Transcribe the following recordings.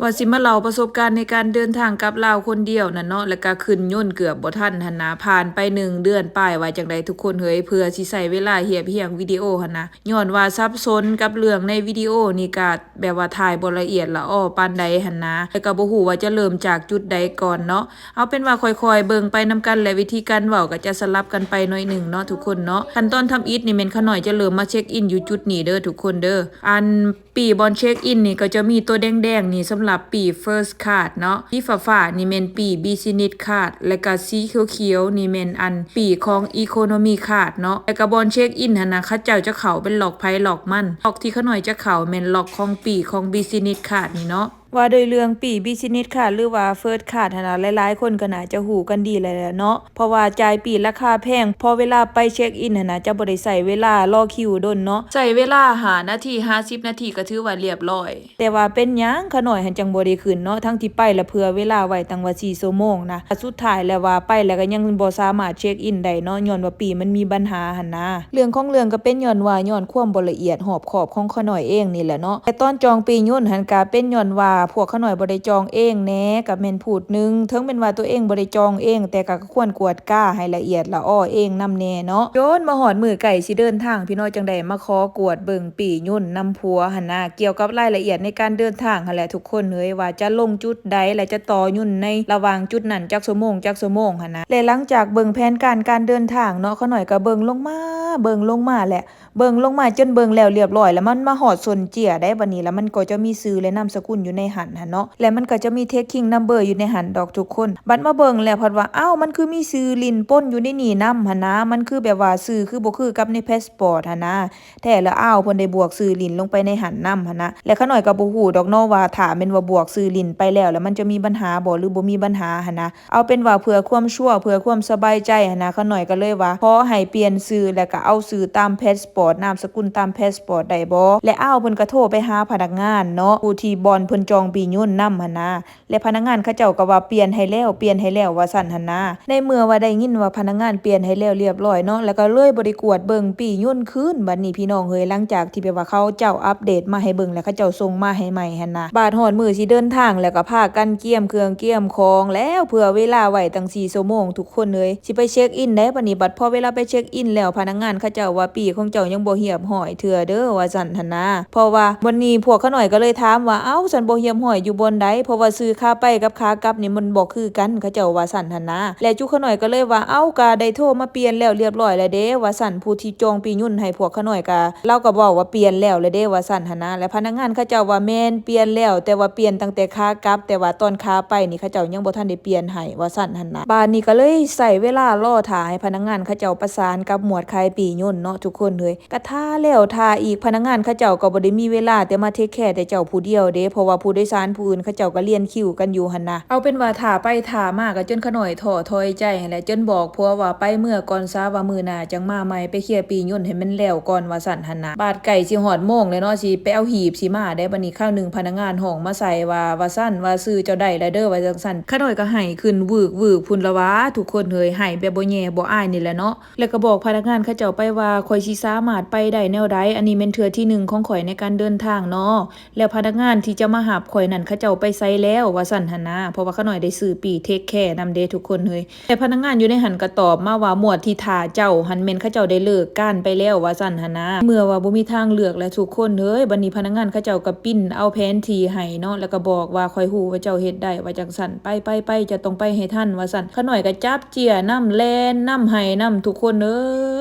ວ່າຊິມາເລົ່າປະສົບການໃນການເດີນທາງກັບລາວຄົນດຽວນັ້ນເນາະ ແລ້ວກະຂຶ້ນຍົນເກືອບບໍ່ທັນຫັ້ນນະ. ຜ່ານໄປໜຶ່ງເດືອນປາຍ ວ່າຈັ່ງໃດທຸກຄົນເອີຍ ເພື່ອຊິໃຊ້ເວລາຮຽບຮຽງວິດີໂອຫັ້ນນະ ຍ້ອນວ່າສັບສົນກັບເລື່ອງໃນວິດີໂອນີ້ ກະແບບວ່າຖ່າຍບໍ່ລະອຽດລະອໍປານໃດຫັ້ນນະ ແລ້ວກະບໍ່ຮູ້ວ່າຈະເລີ່ມຈາກຈຸດໃດກ່ອນເນາະ. ເອົາເປັນວ່າຄ່ອຍໆເບິ່ງໄປນຳກັນ ແລະ ວິທີການເວົ້າກະຈະສະຫຼັບກັນໄປໜ້ອຍໜຶ່ງເນາະທຸກຄົນເນາະ. ຂັ້ນຕອນທຳອິດນີ້ແມ່ນຂ້ານ້ອຍຈະເລີ່ມມາເຊັກອິນຢູ່ຈຸດນີ້ເດີທຸກຄົນເດີ. ອັນ ປີ້ບ່ອນເຊັກອິນນີ້ກໍຈະມີຕົວແດງໆນີ້ສຳລັບປີ້ First Class ເນາະ, ສີຟ້າໆນີ້ແມ່ນປີ້ Business Class ແລະກະສີຂຽວໆນີ້ແມ່ນອັນປີ້ຂອງ Economy Class ເນາະ. ແລະກະບ່ອນເຊັກອິນຫັ້ນນະ ເຂົາເຈົ້າຈະເຂົ້າເປັນລັອກໃຜລັອກມັນ, ລັອກທີ່ຂະນ້ອຍຈະເຂົ້າແມ່ນລັອກຂອງປີ້ຂອງ Business Class ນີ້ເນາະ. ວ່າໂດຍເລື່ອງປີ້ Business Class ຫຼືວ່າ First Class ຫັ້ນນະ ຫຼາຍໆຄົນກໍໜ້າຈະຮູ້ກັນດີແລ້ວແຫຼະເນາະ ເພາະວ່າຈ່າຍປີ້ລາຄາແພງ ພໍເວລາໄປເຊັກອິນຫັ້ນນະ ຈະບໍ່ໄດ້ໃຊ້ເວລາລໍຄິວດົນເນາະ, ໃຊ້ເວລາຫ້ານາທີ ຫ້າສິບນາທີກໍຖືວ່າລຽບຮ້ອຍ. ແຕ່ວ່າເປັນຫຍັງຂະນ້ອຍຫັ້ນຈັ່ງບໍ່ໄດ້ຂຶ້ນເນາະ ທັງທີ່ໄປລະເຜື່ອເວລາໄວ້ຕັ້ງວ່າສີ່ຊົ່ວໂມງນະ. ສຸດທ້າຍແລ້ວວ່າໄປແລ້ວກໍຍັງບໍ່ສາມາດເຊັກອິນໄດ້ເນາະ ຍ້ອນວ່າປີ້ມັນມີບັນຫາຫັ້ນນະ. ເລື່ອງຂອງເລື່ອງກໍເປັນຍ້ອນວ່າ ຍ້ອນຄວາມບໍ່ລະອຽດຮອບຄອບຂອງຂະນ້ອຍເອງນີ້ແຫຼະເນາະ. ແຕ່ຕອນຈອງປີ້ຍົນຫັ້ນກະເປັນຍ້ອນວ່າພວກຂະນ້ອຍບໍ່ໄດ້ຈອງເອງແດ່ ກະແມ່ນພູດໜຶ່ງ, ເຖິງແມ່ນວ່າຕົວເອງບໍ່ໄດ້ຈອງເອງ ແຕ່ກະຄວນກວດກາໃຫ້ລະອຽດລະອໍເອງນຳແດ່ເນາະ. ຈົນມາຮອດມື້ໃກ້ຊິເດີນທາງ ພີ່ນ້ອງຈັ່ງໄດ້ມາຂໍກວດເບິ່ງປີ້ຍົນນຳຜົວຫັ້ນນະ. ກ່ຽວກັບລາຍລະອຽດໃນການເດີນທາງຫັ້ນແຫຼະທຸກຄົນເອີຍ ວ່າຈະລົງຈຸດໃດ ແລະຈະຕໍ່ຍົນໃນລະຫວ່າງຈຸດນັ້ນຈັກຊົ່ວໂມງ ຈັກຊົ່ວໂມງຫັ້ນນະ. ແລະຫຼັງຈາກເບິ່ງແຜນການການເດີນທາງເນາະ ຂະນ້ອຍກໍເບິ່ງລົງມາ ເບິ່ງລົງມາແຫຼະ ເບິ່ງລົງມາຈົນເບິ່ງແລ້ວລຽບຮ້ອຍ ແລ້ວມັນມາຮອດຊົນເຈຍໄດ໋ ບັດນີ້ ແລ້ວມັນກໍຈະມີຊື່ ແລະ ນາມສະກຸນຢູ່ໃນຫັ້ນຫັ້ນເນາະ ແລະ ມັນກໍຈະມີ tracking number ຢູ່ໃນຫັ້ນດອກທຸກຄົນ. ບັດມາເບິ່ງແລ້ວພັດວ່າ ອ້າວ ມັນຄືມີຊື່ຫຼິ້ນປົນຢູ່ໃນນີ້ນຳຫັ້ນນະ, ມັນຄືແບບວ່າຊື່ຄືບໍ່ຄືກັບໃນ passport ຫັ້ນນະ. ແທ້ລະ ອ້າວ ເພິ່ນໄດ້ບວກຊື່ຫຼິ້ນລົງໄປໃນຫັ້ນນຳຫັ້ນນະ ແລະ ຂະນ້ອຍກໍບໍ່ຮູ້ດອກເນາະວ່າ ຖ້າແມ່ນວ່າບວກຊື່ຫຼິ້ນໄປແລ້ວ ແລ້ວມັນຈະມີບັນຫາບໍ່ ຫຼື ບໍ່ມີບັນຫາຫັ້ນນະ. ເອົາເປັນວ່າເພື່ອຄວາມຊົວ ເພື່ອຄວາມສະບາຍໃຈຫັ້ນນະ ຂະນ້ອຍກໍເລີຍວ່າ ຂໍໃຫ້ປ່ຽນຊື່ ແລ້ວກໍເອົາຊື່ຕາມ passport ນາມສະກຸນຕາມ passport ໄດ້ບໍ່ ແລະ ອ້າວ ເພິ່ນກໍໂທໄປຫາພະນັກງານເນາະ ຜູ້ທີ່ບ່ອນເພິ່ນຈອງປີ້ຍົນນຳຫັ້ນນະ ແລະ ພະນັກງານເຂົາເຈົ້າກໍວ່າ ປ່ຽນໃຫ້ແລ້ວ ປ່ຽນໃຫ້ແລ້ວ ວ່າຊັ້ນຫັ້ນນະ. ໃນເມື່ອວ່າໄດ້ຍິນວ່າພະນັກງານປ່ຽນໃຫ້ແລ້ວລຽບຮ້ອຍເນາະ ແລ້ວກໍເລີຍບໍ່ໄດ້ກວດເບິ່ງປີ້ຍົນຄືນ. ບັດນີ້ ພີ່ນ້ອງເອີຍ ຫຼັງຈາກທີ່ແບບວ່າເຂົາເຈົ້າອັບເດດມາໃຫ້ເບິ່ງ ແລ້ວເຂົາເຈົ້າສົ່ງມາໃຫ້ໃໝ່ຫັ້ນນະ ບາດຮອດມື້ຊິເດີນທາງ ແລ້ວກໍພາກັນກຽມເຄື່ອງກຽມຂອງແລ້ວ ເຜື່ອເວລາໄວ້ຕັ້ງສີ່ຊົ່ວໂມງ ທຸກຄົນເອີຍ ຊິໄປເຊັກອິນໄດ໋. ບັດນີ້ ບັດພໍເວລາໄປເຊັກອິນແລ້ວ ພະນັກງານເຂົາເຈົ້າວ່າ ປີ້ຂອງເຈົ້າຍັງບໍ່ຮຽບຮ້ອຍເທື່ອເດີ ວ່າຊັ້ນຫັ້ນນະ. ເພາະວ່າ ບັດນີ້ພວກຂະນ້ອຍກໍເລີຍຖາມວ່າ ເອົ້າ ຊັ້ນບໍ່ຮຽບຮ້ອຍຢູ່ບ່ອນໃດ ເພາະວ່າຊື່ຂາໄປກັບຂາກັບນີ້ມັນບໍ່ຄືກັນ ເຂົາເຈົ້າວ່າຊັ້ນຫັ້ນນະ. ແລ້ວຈຸຂະນ້ອຍກໍເລີຍວ່າ ເອົ້າ ກະໄດ້ໂທມາປ່ຽນແລ້ວລຽບຮ້ອຍແລ້ວເດ້ ວ່າຊັ້ນ. ຜູ້ທີ່ຈອງປີ້ຍົນໃຫ້ພວກຂະນ້ອຍກະ ລາວກໍເວົ້າວ່າປ່ຽນແລ້ວແຫຼະເດ້ ວ່າຊັ້ນຫັ້ນນະ. ແລ້ວພະນັກງານເຂົາເຈົ້າວ່າ ແມ່ນ ປ່ຽນແລ້ວ ແຕ່ວ່າປ່ຽນຕັ້ງແຕ່ຂາກັບ ແຕ່ວ່າຕອນຂາໄປນີ້ ເຂົາເຈົ້າຍັງບໍ່ທັນໄດ້ປ່ຽນໃຫ້ ວ່າຊັ້ນຫັ້ນນະ. ບາດນີ້ກໍເລີຍໃຊ້ເວລາລໍຖ້າໃຫ້ພະນັກງານເຂົາເຈົ້າປະສານກັບໝວດຂາຍປີ້ຍົນເນາະ ທຸກຄົນເອີຍ. ກະຖ້າແລ້ວຖ້າອີກ ພະນັກງານເຂົາເຈົ້າກໍບໍ່ໄດ້ມີເວລາແຕ່ມາ take care ແຕ່ເຈົ້າຜູ້ດຽວເດ້ ເພາະວ່າຜູ້ໂດຍສານຜູ້ອື່ນເຂົາເຈົ້າກໍລຽນຄິວກັນຢູ່ຫັ້ນນະ. ເອົາເປັນວ່າຖ້າໄປຖ້າມາກໍຈົນຂະນ້ອຍທໍ້ຖອຍໃຈຫັ້ນແຫຼະ ຈົນບອກຜົວວ່າ ໄປເມືອກ່ອນຊະ ວ່າມື້ໜ້າຈັ່ງມາໃໝ່ ໄປເຄຍປີ້ຍົນໃຫ້ມັນແລ້ວກ່ອນ ວ່າຊັ້ນຫັ້ນນະ. ບາດໃກ້ຊິຮອດໂມງແລ້ວເນາະ ຊິໄປເອົາຮີບຊິມາໄດ້. ບັດນີ້ຄາວໜຶ່ງພະນັກງານຮ້ອງມາໃສ່ວ່າ ວ່າຊັ້ນ ວ່າຊື່ເຈົ້າໄດ້ແລ້ວເດີ ວ່າຈັ່ງຊັ້ນ. ຂະນ້ອຍກໍໄຫ້ຂຶ້ນວືກໆພຸ້ນລະຫວາ ທຸກຄົນເອີຍ ໄຫ້ແບບບໍ່ແຍບໍ່ອາຍນີ້ແຫຼະເນາະ. ແລ້ວກໍບອກພະນັກງານເຂົາເຈົ້າໄປວ່າ ຂ້ອຍຊິສາມາດໄປໄດ້ແນວໃດ ອັນນີ້ແມ່ນເທື່ອທີໜຶ່ງຂອງຂ້ອຍໃນການເດີນທາງເນາະ ແລ້ວພະນັກງານທີ່ຈະມາຮັບຂ້ອຍນັ້ນ ເຂົາເຈົ້າໄປໃສແລ້ວ ວ່າຊັ້ນຫັ້ນນະ. ເພາະວ່າຂະນ້ອຍໄດ້ຊື້ປີ້ take care ນຳເດ້ ທຸກຄົນເອີຍ. ແຕ່ພະນັກງານຢູ່ໃນຫັ້ນກໍຕອບມາວ່າ ໝວດທີ່ຖ້າເຈົ້າຫັ້ນແມ່ນເຂົາເຈົ້າໄດ້ເລີກການໄປແລ້ວ ວ່າຊັ້ນຫັ້ນນະ. ເມື່ອວ່າບໍ່ມີທາງເລືອກແລ້ວ ທຸກຄົນເອີຍ ບັດນີ້ພະນັກງານເຂົາເຈົ້າກໍປິ່ນເອົາແຜນທີ່ໃຫ້ເນາະ ແລ້ວກໍບອກວ່າ ຂ້ອຍຮູ້ວ່າເຈົ້າເຮັດໄດ້ ວ່າຈັ່ງຊັ້ນ ໄປໆໆ ເຈົ້າຕ້ອງໄປໃຫ້ທັນ ວ່າຊັ້ນ. ຂະນ້ອຍກໍຈັບ ເຈ້ຍນຳ ແລ່ນນຳ ໄຫ້ນຳ ທຸກຄົນເອ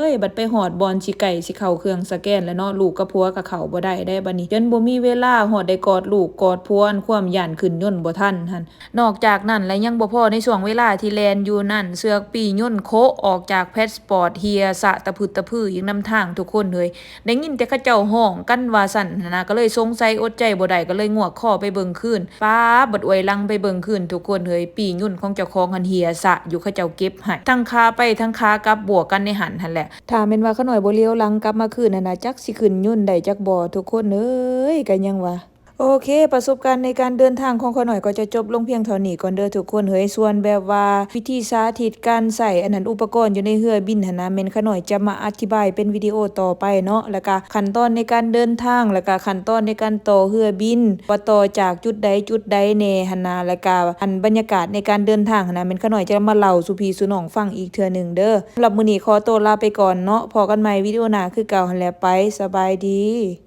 ີຍ. ບັດໄປຮອດບ່ອນຊິໃກ້ຊິເຂົ້າເຄື່ອງສະແກນແລ້ວເນາະ ລູກກັບຜົວກໍເຂົ້າບໍ່ໄດ້ໄດ໋ ບັດນີ້ ຈົນບໍ່ມີເວລາຮອດໄດ້ກອດລູກກອດຜົວ ອັນຄວາມຢ້ານຂຶ້ນຍົນບໍ່ທັນຫັ້ນ. ນອກຈາກນັ້ນແລ້ວຍັງບໍ່ພໍ ໃນຊ່ວງເວລາທີ່ແລ່ນຢູ່ນັ້ນ ເຊືອກປີ້ຍົນໂຄະອອກຈາກແພັດສະປອດ ເຫ່ຍສະຕະພຶດຕະພຶອີກນຳທາງ ທຸກຄົນເອີຍ. ໄດ້ຍິນແຕ່ເຂົາເຈົ້າຮ້ອງກັນວ່າຊັ້ນຫັ້ນນະ ກໍເລີຍສົງໄສອົດໃຈບໍ່ໄດ້ ກໍເລີຍງວກຄໍໄປເບິ່ງຄືນ. ປ້າ ບັດອວຍຫຼັງໄປເບິ່ງຄືນ ທຸກຄົນເອີຍ ປີ້ຍົນຂອງເຈົ້າຂອງຫັ້ນເຫ່ຍສະຢູ່ ເຂົາເຈົ້າເກັບໃຫ້ ທັງຂາໄປທັງຂາກັບບວກກັນໃນຫັ້ນຫັ້ນແຫຼະ. ຖ້າແມ່ນວ່າຂະນ້ອຍບໍ່ຫຼຽວຫຼັງກັບມາຄືນຫັ້ນນະ ຈັກຊິຂຶ້ນຍົນໄດ້ຈັກບໍ່ ທຸກຄົນເອີຍ. ກໍຍັງວ່າ ໂອເຄ ປະສົບການໃນການເດີນທາງຂອງຂ້ານ້ອຍກໍຈະຈົບລົງພຽງເທົ່ານີ້ກ່ອນເດີທຸກຄົນເອີຍ. ສ່ວນແບບວ່າວິທີສາທິດການໃຊ້ອັນນັ້ນ ອຸປະກອນຢູ່ໃນເຮືອບິນຫັ້ນນະ ແມ່ນຂ້ານ້ອຍຈະມາອະທິບາຍເປັນວິດີໂອຕໍ່ໄປເນາະ ແລ້ວກະຂັ້ນຕອນໃນການເດີນທາງ ແລ້ວກະຂັ້ນຕອນໃນການຕໍ່ເຮືອບິນ ວ່າຕໍ່ຈາກຈຸດໃດຈຸດໃດແດ່ຫັ້ນນະ ແລ້ວກະອັນບັນຍາກາດໃນການເດີນທາງຫັ້ນນະ ແມ່ນຂ້ານ້ອຍຈະມາເລົ່າສູ່ພີ່ສູ່ນ້ອງຟັງອີກເທື່ອໜຶ່ງເດີ. ສຳລັບມື້ນີ້ຂໍໂຕລາໄປກ່ອນເນາະ ພໍ້ກັນໃໝ່ວິດີໂອໜ້າຄືເກົ່າຫັ້ນແຫຼະ ໄປ ສະບາຍດີ.